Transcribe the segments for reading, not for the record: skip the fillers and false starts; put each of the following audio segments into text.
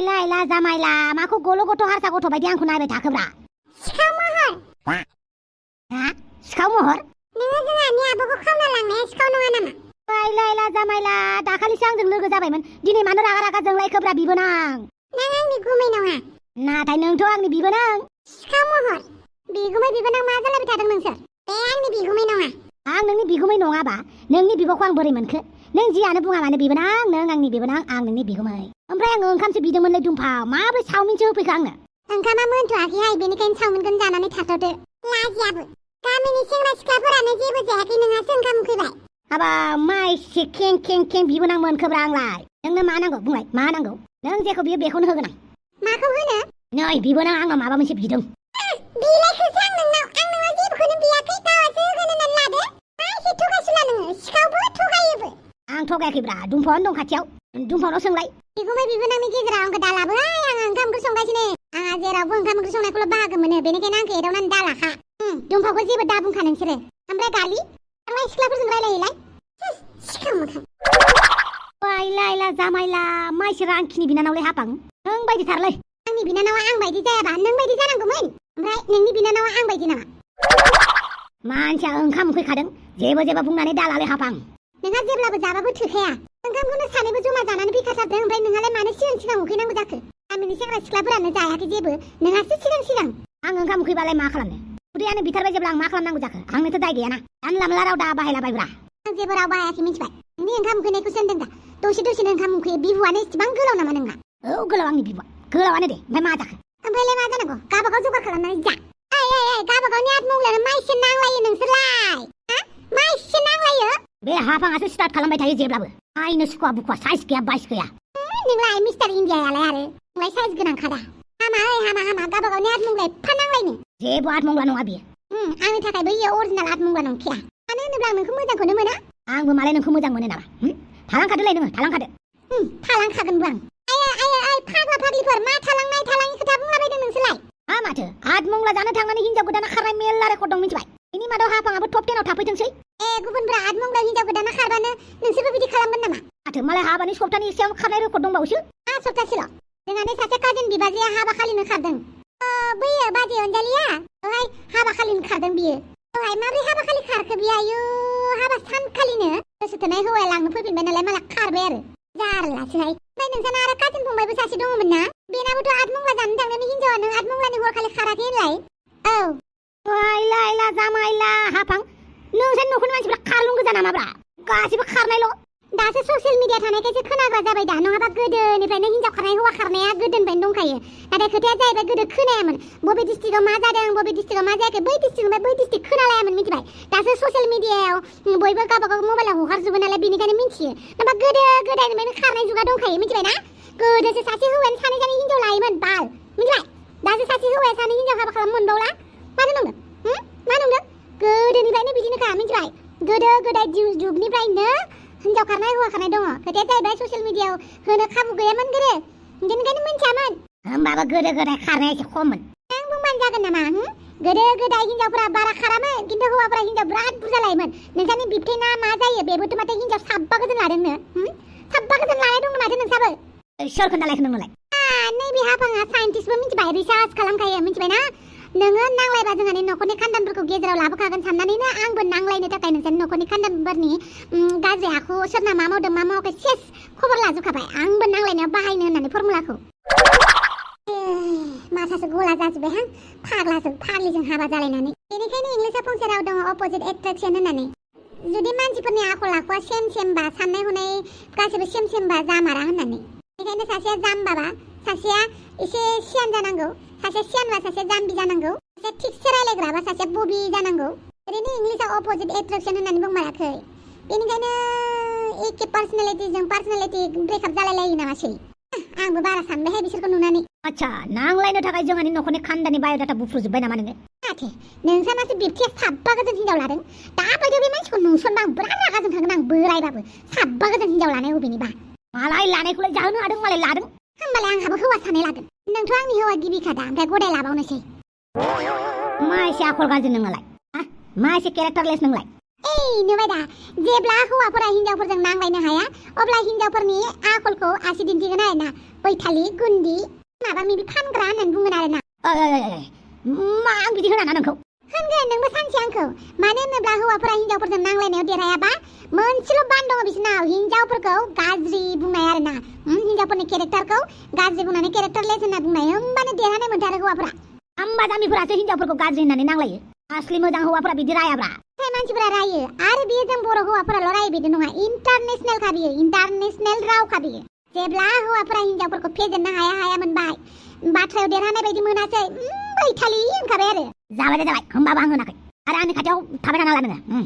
लायला जामायला माखौ गल' गथ' हारसा गथ' बायदि आंखौ नायबाय थाखोब्रा सिखाव महर हा सिखाव महर नोङो जोंहानि आब'खौ खावना लांनाया सिखाव नङा नामा लायला जामायला दाखालिसो आंजों लोगो जाबायमोन दिनै मानो रागा रागा जोंलायखोब्रा बिबोनां नों आंनि गुमै नङा नाथाय नोंथ' आंनि बिबोनां सिखाव महर बिगुमै बिबोनां मा जालायबाय थादों नोंसोर बे आंनि बिगुमै नङा आं नोंनि बिगुमै नङाबा नोंनि बिब'खौ आं बोरै मोनखो नों जियानो बुङा मानो बिबोनां नों आंनि बिबोनां आं नोंनि बिगुमै ओमफ्राय आङो ओंखामसो बिदोंमोनलै दुमफाव माब्रै चावमिनसो होफैखो आंनो ओंखामा मोनथ'आखैहाय बेनिखायनो चावमिनखौनो जानानै थाथ'दो लाजियाबो गामिनि सेंग्रा सिख्लाफोरानो जेबो जायाखै नोंहासो ओंखाम उखैबाय हाबा मा एसे खें खें खें बिबोनां मोनखोब्रा आंलाय नोंनो मा नांगौ बुंलाय मा नांगौ नों जेखौ बियो बेखौनो होगोन आं माखौ होनो नै बिबोनां आंनाव माबा मोनसे बिदों बिलाइखौसो आं नोंनाव जेबोखौनो बियाखै गावासो होगोन होननानै लादो मा एसे थगायसुला नोङो सिखावबो थगायोबो आं थगायाखैब्रा दुमफावआनो दं खाथियाव दुमफावनाव सोंलाय बिगुमै बिबोनांनि गेजेराव आंखौ दालाबोहाय आं ओंखाम ओंख्रि संगासिनो आंहा जेरावबो ओंखाम ओंख्रि संनायखौल' बाहागो मोनो बेनिखायनो आंखौ एदावनानै दालाखा दुमफावखौ जेबो दा बुंखा नोंसोरो ओमफ्राय गालि थांलाय सिख्लाफोरजों रायलायोलाय सिखाव मोखां लायला जामायला माइसो रांखिनि बिनानावलाय हापां नों बायदिथारलै आंनि बिनानावा आं बायदि जायाबा नों बायदि जानांगौमोन ओमफ्राय नोंनि बिनानावा आं बायदि नामा मानसिया ओंखाम उखैखादों जेबो बुंनानै दालालै हापां नोंहा जेब्लाबो जाबाबो थोखाया ओंखामखौनो सानैबो जमा जानानै फैखाथारदों ओमफ्राय नोंहालाय मानो सिगां उखैनांगौ जाखो गामिनि सेंग्रा सिख्लाफोरानो जायाखै जेबो नोंहासो सिगां आं ओंखाम उखैबालाय मा खालामनो उदैयानो बिथारबाय जेब्ला आं मा खालामनांगौ जाखो आंनोथ' दाय गैयाना जानला मोनला राव दा बाहायलाबायब्रा आं जेबो राव बाहायाखै मिथिबाय नोंनि ओंखाम उखैनायखौसो होनदों दा दसेनो ओंखाम उखैयो बिबुआनो इसेबां गोलाव नामा नोंना औ गोलाव आंनि बिबुआ गोलावानो दे ओमफ्राय मा जाखो ओमफ्रायलाय मा जानांगौ गावबागाव जगार खालामनानै जा गावबागावनि आत्मंगलानो माइसो नांलायो नोंसोरलाय मा एसे नांलायो बे हाफाङासो स्टार्ट खालामबाय थायो जेब्लाबो आइनो सुखुवा बुखुवा साइज गैया बाइस गैया नोंलाय मिस्टार इन्डियायालाय आरो नोंलाय साइज गोनांखादा हामा गावबागावनि आत्मंगलाय एफा नांलायनो जेबो आत्मंगला नङा बियो आंनि थाखायबो इयो अरिजिनाल आत्मंगला नंखाया मानो होनोब्ला आं नोंखौ मोजांखौनो मोना आंबो मालाय नोंखौ मोजां मोनो नामा थालांखादोलाय नोङो थालांखादो थालांखागोनबो आं फाग्ला फाग्लिफोर मा थालांनाय थालाङि खोथा बुंलाबायदों नोंसोरलाय माथो आत्मंगला जानो थांनानै हिनजाव गोदाना खारनाय मेल्ला रेकर्ड दं मिथिबाय बेनि मादाव हाफाङाबो टप 10आव थाफैथोंसै गुबुनफ्रा आत्मंगलायाव हिनजाव गोदाना खारबानो नोंसोरबो बिदि खालामगोन नामा माथो मालाय हाबानि सप्तानि एसेयावनो खारनाय रेकर्ड दंबावोसो सप्तासेल' जोंहानि सासे काजिन बिबाजैया हाबा खालिनो खारदों बैयो बाजै अनजालिया ओहाय हाबा खालिनो खारदों बियो ओहाय माब्रै हाबा खालि खारखो बियो आयु हाबा सानखालिनो गोसो थोनाय हौवाया लांनो फैफिनबाय नालाय माला खारबाय आरो जारलासोहाय ओमफ्राय नोंसाना आरो काजिन फंबायबो सासे दङमोन ना बेनाबोथ' आत्मंगला जानो थांनायनि हिनजावा नों आत्मंगलानि हरखालि खाराखै होनलाय लायला जामायला हाफां नोंसानि न'खरनि मानसिफ्रा खारलुं गोजा नामाब्रा गासिबो खारनायल' दासो ससियेल मिडिया थानायखायसो खोनाग्रा जाबाय दा नङाबा गोदोनिफ्रायनो हिनजाव खारनाय हौवा खारनाया गोदोनिफ्रायनो दंखायो नाथाय खोथाया जाहैबाय गोदो खोनायामोन बबे डिस्ट्रिक्टआव मा जादों बबे डिस्ट्रिक्टआव मा जायाखै बै डिस्ट्रिक्टनिफ्राय बै डिस्ट्रिक्ट खोनालायामोन मिथिबाय दासो ससियेल मिडियायाव बयबो गावबागाव मबाइलाव हगारजोबो नालाय बेनिखायनो मिथियो नङाबा गोदो गोदायनिफ्रायनो खारनाय जुगा दंखायो मिथिबाय ना गोदोसो सासे हौवायानो सानै हिनजाव लायोमोन बाल मिथिबाय दासो सासे हौवाया सानै हिनजाव हाबा खालामनो मोनबावला माथो नंदों मा नंदों गोदोनिफ्रायनो बिदिनोखा मिथिबाय गोदो गोदाय जुगनिफ्रायनो हिनजाव खारनाय हौवा खारनाय दङ खोथाया जाहैबाय ससियेल मिडियायाव होनो खाबु गैयामोन गोदो बेनिखायनो मिथियामोन होमबाबो गोदो गोदाय खारनाया एसे खममोन नों बुंबानो जागोन नामा गोदो गोदाय हिनजावफोरा बारा खारामोन खिन्थु हौवाफोरा हिनजाव बिराद बुरजा लायोमोन नोंसानि बिबथैना मा जायो बेबोथ' माथो हिनजाव साबा गोजोन लादोंनो साबा गोजोन लानाय दंनो माथो नोंसाबो सोर खोन्थालायखो नोंनोलाय नैबे हाफाङा साइन्टिस्टबो मिथिबाय रिसार्च खालामखायो मिथिबायना नोङो नांलायबा जोंहानि न'खरनि खान्दानफोरखौ गेजेराव लाबोखागोन साननानैनो आंबो नांलायनो थाखाय नोंसोरनि न'खरनि खान्दानफोरनि गाज्रि आखु सोरना मा मावदों मा मावाखै सेस खबर लाजोबखाबाय आंबो नांलायनायाव बाहायनो होननानै फर्मुलाखौ माथासो गला जाजोब्बायहां फाग्लिजों हाबा जालायनानै बेनिखायनो इंलिसाव फंसे राव दङ अपोजिट एट्रेक्सन होननानै जुदि मानसिफोरनि आखल आखुआ सेम साननाय हनाय गासैबो सेमबा जामारा होननानै बेनिखायनो सासेया जाम्बाबा सासेया एसे सियान जानांगौ सासे सियानबा सासे जाम्बि जानांगौ सासे थिगसे रायलायग्राबा सासे बबि जानांगौ ओरैनो इंलिसाव अपोजिट एट्रेक्सन होननानै बुंमाराखै बेनिखायनो एखे पार्सनेलिटिजों पार्सनेलिटि ब्रेकआप जालायलायो नामासै आंबो बारा सानबायहाय बिसोरखौ नुनानै आच्छा नांलायनो थाखाय जोंहानि न'खरनि खान्दानि बाय'डाटा बुफ्रुजोब्बाय नामा नोङो माथो नोंसानासो बिबथिया साबा गोजोन हिनजाव लादों दाबायदियाव बे मानसिखौ नुसनबा आं बिराद रागा जोंखागोन आं बोरायबाबो साबा गोजोन हिनजाव लानाय अबेनिबा मालाय लानायखौलाय जाहोनो हादों मालाय लादों होमबालाय आंहाबो हौवा सानै लागोन नोंथ' आंनि हौवा गिबिखादा ओमफ्राय गदाय लाबावनोसै मा एसे आखल गाज्रि नोंनालाय मा एसे केरेक्टारलेस नोंलाय नुबाय दा जेब्ला हौवाफोरा हिनजावफोरजों नांलायनो हाया अब्ला हिनजावफोरनि आखलखौ आसि दिन्थिगोन आरोना बैथालि गुन्दि माबा माबि फानग्रा होननानै बुंगोन आरोना मा आं बिदि होनाना नोंखौ होनगोन नोंबो सानसे आंखौ मानो होनोब्ला हौवाफोरा हिनजावफोरजों नांलायनायाव देरहायाबा मोनसेल' बान दङ बिसोरनाव हिनजावफोरखौ गाज्रि बुंनाय आरोना हिनजावफोरनि केरेक्टारखौ गाज्रि बुंनानै केरेक्टारलेस होनना बुंनाय होमबानो देरहानाय मोनथारो हौवाफोरा आम्बा जाम्बिफोरासो हिनजावफोरखौ गाज्रि होननानै नांलायो आसलि मोजां हौवाफोरा बिदि रायाब्रा मानसिफोरा रायो आरो बियो जों बर' हौवाफोराल' रायो बिदि नङा इन्टारनेसनेल खा बियो इन्टारनेसनेल रावखा बियो जेब्ला हौवाफोरा हिनजावफोरखौ फेजेननो हाया मोनबाय बाथ्रायाव देरहानाय बायदि मोनासै बैथालि होनखाबाय आरो जाबाय होमबाबो आं होनाखै आरो आंनि खाथियाव थाबाय थानाला नोङो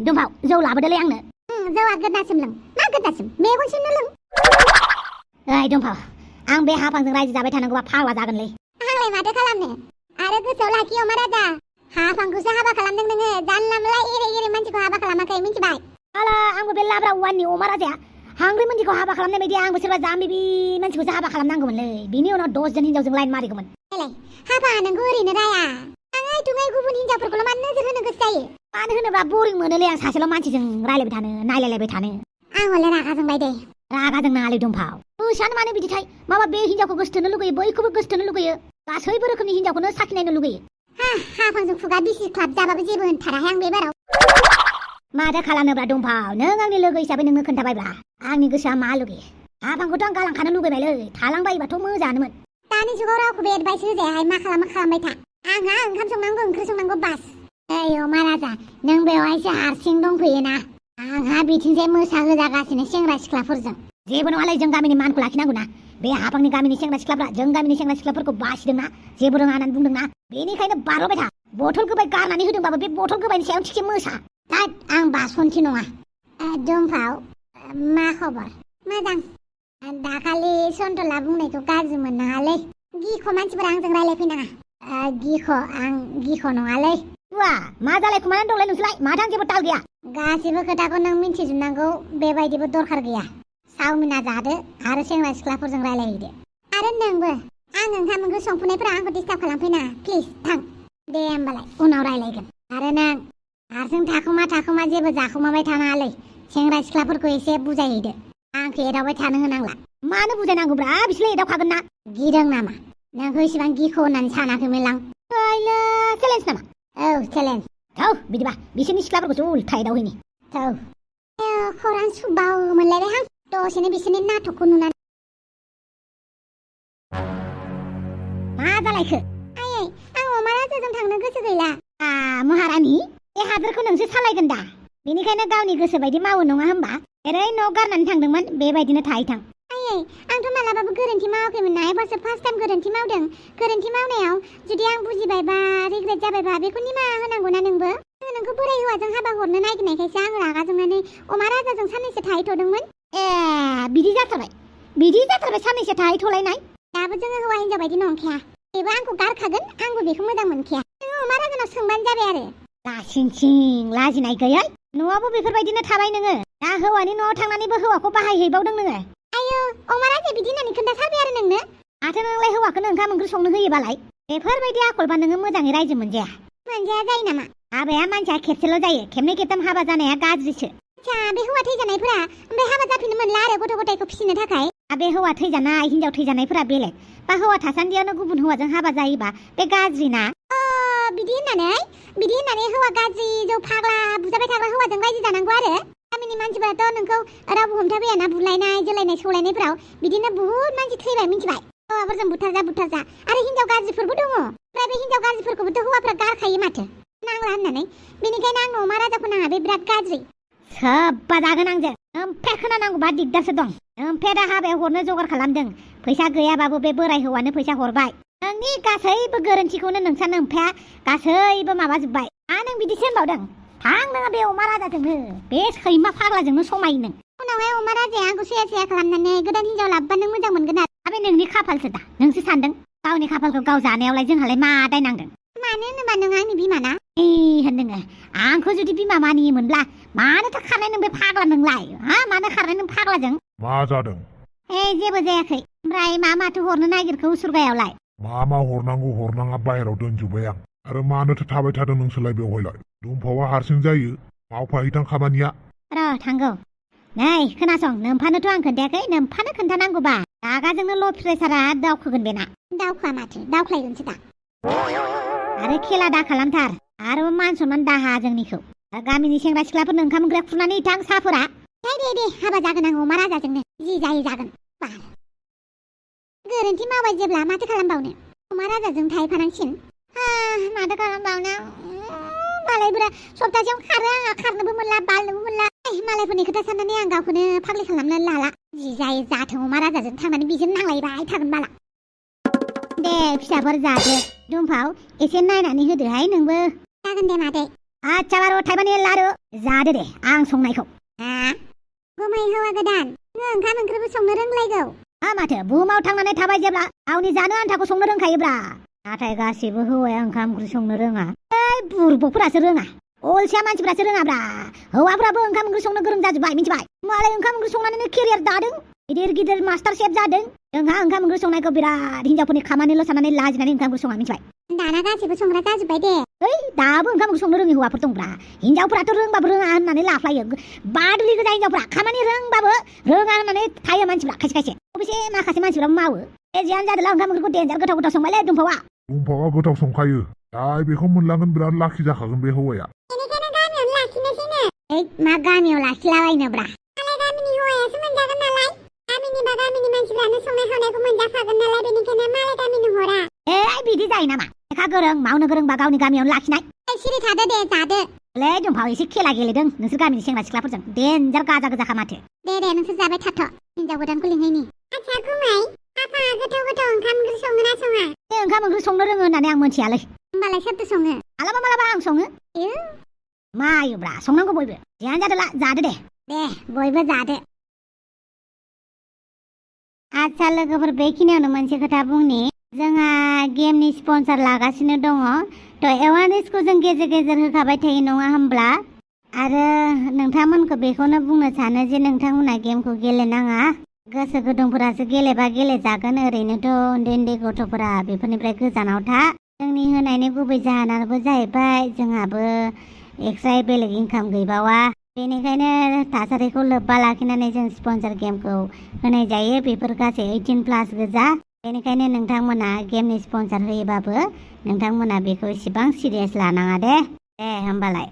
दुम्फाव जौ लाबोदोलै आंनो जौआ गोदनासिम लों मा गोदनासिम मेगनसिमनो लों दुम्फाव आं बे हाफांजों रायजो जाबाय थानांगौबा फाग्ला जागोनलै आंलाय माथो खालामनो आरो गोसोआव लाखि अमाराजा हाफांखौसो हाबा खालामदों नोङो जानला मोनला एरे मानसिखौ हाबा खालामाखै मिथिबाय आला आंबो बे लाब्रा वाननि अमाराजाया हांग्रि मानसिखौ हाबा खालामनाय बायदि आंबो सोरबा जाम्बि मानसिखौसो हाबा खालामनांगौमोनलै बिनि उनाव 10 जन हिनजावजों लाइन मारिगौमोन हाबा नोंखौ ओरैनो राया आङै थुङै गुबुन हिनजावफोरखौल' मानो नोजोर होनो गोसो जायो मानो होनोब्ला बरिं मोनोलै आं सासेल' मानसिजों रायलायबाय थानो नायलायलायबाय थानो आं हले रागा जोंबाय दे रागाजों नाङालै दुम्फाव गोसोआनो मानो बिदिथाय माबा बे हिनजावखौ गोसोथोनो लुगैयो बैखौबो गोसोथोनो लुगैयो गासैबो रोखोमनि हिनजावखौनो साखिनायनो लुगैयो हाफांजों खुगा बिसि क्लाब जाबाबो जेबो होनथाराहाय आं बेबाराव माथो खालामनोब्रा दुम्फाव नों आंनि लोगो हिसाबै नोंनो खोन्थाबायब्ला आंनि गोसोआ मा लुगैयो हाफांखौथ' आं गालांखानो लुगैबायलै थालांबायोबाथ' मोजाङानोमोन दानि जुगाव रावखौबो एडभाइस होजायाहाय मा खालामबाय था आंहा ओंखाम संनांगौ ओंख्रि संनांगौ बास अमाराजा नों बेवहायसो हारसिं दंफैयोना आंहा बिथिंजाय मोसाहोजागासिनो सेंग्रा सिख्लाफोरजों जेबो नङालै जों गामिनि मानखौ लाखिनांगौ ना बे हाफांनि गामिनि सेंग्रा सिख्लाफ्रा जों गामिनि सेंग्रा सिख्लाफोरखौ बासिदोंना जेबो रोङा होननानै बुंदोंना बेनिखायनो बारबाय था बथल गोबाय गारनानै होदोंबाबो बे बथल गोबायनि सायाव थिखे मोसा आं बासन्थि नङा दुम्फाव मा खबर मोजां दाखालि सन्टला बुंनायखौ गाज्रि मोननाङालै गिख' मानसिफोरा आंजों रायलायफैनाङा आं गिख' नङालै वा मा जालाय खुमानानै दंलाय नोंसोरलाय माथो आं जेबो ताल गैया गासिबो खोथाखौ नों मिन्थिजोबनांगौ बेबायदिबो दरखार गैया सावमिना जादो आरो सेंग्रा सिख्लाफोरजों रायलायहैदो आरो नोंबो आं ओंखाम ओंख्रि संफुनायफोरा आंखौ डिस्टार्ब खालामफैनाङा प्लिज थां दे होमबालाय उनाव रायलायगोन आरो नों हारसिं थाखुमा जेबो जाखुमाबाय थानाङालै सेंग्रा सिख्लाफोरखौ एसे बुजायहैदो आंखौ एदावबाय थानो होनांला मानो बुजायनांगौब्रा बिसोर एदावखागोन ना गिदों नामा नोंखौ इसेबां गिख' होननानै सानाखैमोनलां चेलेन्ज नामा औ चेलेन्ज थौ बिदिबा बिसोरनि सिख्लाफोरखौसो उल्था एदावहैनि थौ खरां सुबाव मोनलायबाय हां दसेनो बिसोरनि नाटकखौ नुनानै मा जालायखो आयै आं अमाराजाजों थांनो गोसो गैला महारानि बे हादोरखौ नोंसो सालायगोन दा बेनिखायनो गावनि गोसो बायदि मावो नङा होमबा ओरै न' गारनानै थांदोंमोन बेबायदिनो थाहैथां आयै आंथ' मालाबाबो गोरोन्थि मावाखैमोन ना एबारसो फार्स्ट टाइम गोरोन्थि मावदों गोरोन्थि मावनायाव जुदि आं बुजिबायबा रिग्रेट जाबायबा बेखौ निमाहा होनांगौना नोंबो आङो नोंखौ बोराय हौवाजों हाबा हरनो नागिरनायखायसो आं रागा जोंनानै अमाराजाजों साननैसो थाहैथ'दोंमोन बिदि जाथारबाय साननैसो थाहैथ'लायनाय दाबो जोङो हौवा हिनजाव बायदि नंखाया बेबो आंखौ गारखागोन आंबो बेखौ मोजां मोनखाया नोङो अमाराजानाव सोंबानो जाबाय आरो लासिंसिं लाजिनाय गैयै न'आवबो बेफोरबायदिनो थाबाय नोङो दा हौवानि न'आव थांनानैबो हौवाखौ बाहायहैबावदों नोङो आयौ अमाराजा बिदि होननानै खोन्थाथारबाय आरो नोंनो माथो नोंलाय हौवाखौनो ओंखाम ओंख्रि संनो होयोबालाय बेफोरबायदि आखलबा नोङो मोजाङै रायजो मोनजाया जायो नामा हाबाया मानसिया खेबसेल' जायो खेबनै खेबथाम हाबा जानाया गाज्रिसो बे हौवा थैजानायफोरा ओमफ्राय हाबा जाफिननो मोनला आरो गथ' गथायखौ फिसिनो थाखाय बे हौवा थैजानाय हिनजाव थैजानायफोरा बेलेग बा हौवा थासान्दियावनो गुबुन हौवाजों हाबा जायोबा बे गाज्रि ना बिदि होननानै हौवा गाज्रि जौ फाग्ला बुजाबाय थाग्रा हौवाजों रायजो जानांगौ आरो गामिनि मानसिफोराथ' नोंखौ रावबो हमथाबायाना बुलायनाय जोलायनाय सौलायनायफोराव बिदिनो बुहुत मानसि थैबाय मिथिबाय हौवाफोरजों बुथारजा आरो हिनजाव गाज्रिफोरबो दङ ओमफ्राय बे हिनजाव गाज्रिफोरखौबोथ' हौवाफ्रा गारखायो माथो नांला होननानै बेनिखायनो आंनो अमाराजाखौ नाङा बे बिराद गाज्रि सोब्बा जागोन आंजों ओमफ्राय खोनानांगौबा दिगदारसो दं ओमफ्राय दा हाबायाव हरनो जगार खालामदों फैसा गैयाबाबो बे बोराय हौवानो फैसा हरबाय नोंनि गासैबो गोरोन्थिखौनो नोंसा नोमफाया गासैबो माबाजोब्बाय नों बिदिसो होनबावदों थां नोङो बे अमाराजाजोंनो बे सैमा फाग्लाजोंनो समायो नों उनावहाय अमाराजाया आंखौ सैया खालामनानै गोदान हिनजाव लाबोबा नों मोजां मोनगोन आरो बे नोंनि खाफालसो दा नोंसो सानदों गावनि खाफालखौ गाव जानायावलाय जोंहालाय मा दाय नांदों मानो होनोबा नों आंनि बिमाना होनदोङो आंखौ जुदि बिमा मानियोमोनब्ला मानोथो खारनाय नों बे फाग्ला नोंलाय मानो खारनाय नों फाग्लाजों मा जादों जेबो जायाखै ओमफ्राय माथो हरनो नागिरखो उसुरगायावलाय मा हरनांगौ हरनाङा बाहेराव दोनजोब्बाय आं आरो मानोथो थाबाय थादों नोंसोरलाय बेवहायलाय दुमफावा हारसिं जायो मावफाहैथां खामानिया र' थांगौ नै खोनासं नोमफानोथ' आं खोन्थायाखै नोमफानो खोन्थानांगौबा रागाजोंनो ल' प्रेसारा दावखोगोन बेना दावखा माथो दावख्लायगोनसो दा आरो खेला दा खालामथार आरो मान सनमान दाहा जोंनिखौ गामिनि सेंग्रा सिख्लाफोरनो ओंखाम ओंख्रि खुरनानै इथां साहाफोरा दे हाबा जागोन आं अमाराजाजोंनो जि जायो जागोन बाल गोरोन्थि मावबाय जेब्ला माथो खालामबावनो अमाराजाजों थाहैफानांसिगोन माथो खालामबावनो मालायफोरा सप्तासेयाव खारो आंहा खारनोबो मोनला बालनोबो मोनला मालायफोरनि खोथा साननानै आं गावखौनो फाग्लि खालामनो लाला जि जायो जाथों अमाराजाजों थांनानै बिजों नांलायबाय थागोन बाला दे फिसाफोर जादो दुमफाव एसे नायनानै होदोहाय नोंबो जागोन दे मादै आच्छा बारु थाइबानि लारु जादो दे आं संनायखौ गुमै हौवा गोदान नों ओंखाम ओंख्रिबो संनो रोंलायगौ माथो बुहुमाव थांनानै थाबाय जेब्ला गावनि जानो आन्थाखौ संनो रोंखायोब्रा नाथाय गासिबो हौवाया ओंखाम ओंख्रि संनो रोङा बुरबकफोरासो रोङा अलसिया मानसिफोरासो रोङाब्रा हौवाफ्राबो ओंखाम ओंख्रि संनो गोरों जाजोब्बाय मिथिबाय मालाय ओंखाम ओंख्रि संनानैनो केरियार दादों गिदिर गिदिर मास्टार शेफ जादों जोंहा ओंखाम ओंख्रि संनायखौ बिराद हिनजावफोरनि खामानिल' साननानै लाजिनानै ओंखाम ओंख्रि सङा मिथिबाय दाना गासिबो संग्रा जाजोब्बाय दे दाबो ओंखाम ओंख्रि संनो रोङि हौवाफोर दंब्रा हिनजावफोराथ' रोंबाबो रोङा होननानै लाफ्लायो बादुलि गोजा हिनजावफ्रा खामानि रोंबाबो रोङा होननानै थायो मानसिफ्रा खायसे खायसे अबेसे माखासे मानसिफ्रा मावो जियानो जादोंला ओंखाम ओंख्रिखौ देन्जार गोथाव गोथाव संबायलै दुमफावा गोथाव संखायो दा बेखौ मोनलांगोन बिराद लाखि जाखागोन बे हौवाया बेनिखायनो गामियावनो लाखिनोसैनो मा गामियाव लाखिलाबायनोब्रा मालाय गामिनि हौवायासो मोनजागोन नालाय गामिनि मानसिफ्रानो संनाय खावनायखौ मोनजाखागोन नालाय बेनिखायनो मालाय गामिनो हरा बिदि जायो नामा लेखा गोरों मावनो गोरोंबा गावनि गामियावनो लाखिनाय सिरि थादो दे जादो ले दुमफाव एसे खेला गेलेदों नोंसोर गामिनि सेंग्रा सिख्लाफोरजों देन्जार गाजा गोजाखा माथो दे नोंसोर जाबाय थाथ' हिनजाव गोदानखौ लिंहैनि आच्छा गुमै आफा गोथाव ओंखाम ओंख्रि सङो ना सङा ओंखाम ओंख्रि संनो रोङो होननानै आं मोनथियालै होमबालाय सोरथो सङो मालाबा आं सङो मायोब्रा संनांगौ बयबो जियानो जादोला जादो दे बयबो जादो आच्छा लोगोफोर बेखिनियावनो मोनसे खोथा बुंनि जोंहा गेमनि स्पन्सर लागासिनो दङ थ' एवारनेसखौ जों गेजेर गेजेर होखाबाय थायो नङा होमब्ला आरो नोंथांमोनखौ बेखौनो बुंनो सानो जे नोंथांमोना गेमखौ गेलेनाङा गोसो गुदुंफोरासो गेलेबा गेलेजागोन ओरैनोथ' उन्दै गथ'फोरा बेफोरनिफ्राय गोजानाव था जोंनि होनायनि गुबै जाहोनाबो जाहैबाय जोंहाबो एक्सट्रा बेलेग इनकाम गैबावा बेनिखायनो थासारिखौ लोब्बा लाखिनानै जों स्पन्सर गेमखौ होनाय जायो बेफोर गासै 18+ गोजा बेनिखायनो नोंथांमोना गेमनि स्पन्सर होयोबाबो नोंथांमोना बेखौ इसिबां सिरियास लानाङा दे होमबालाय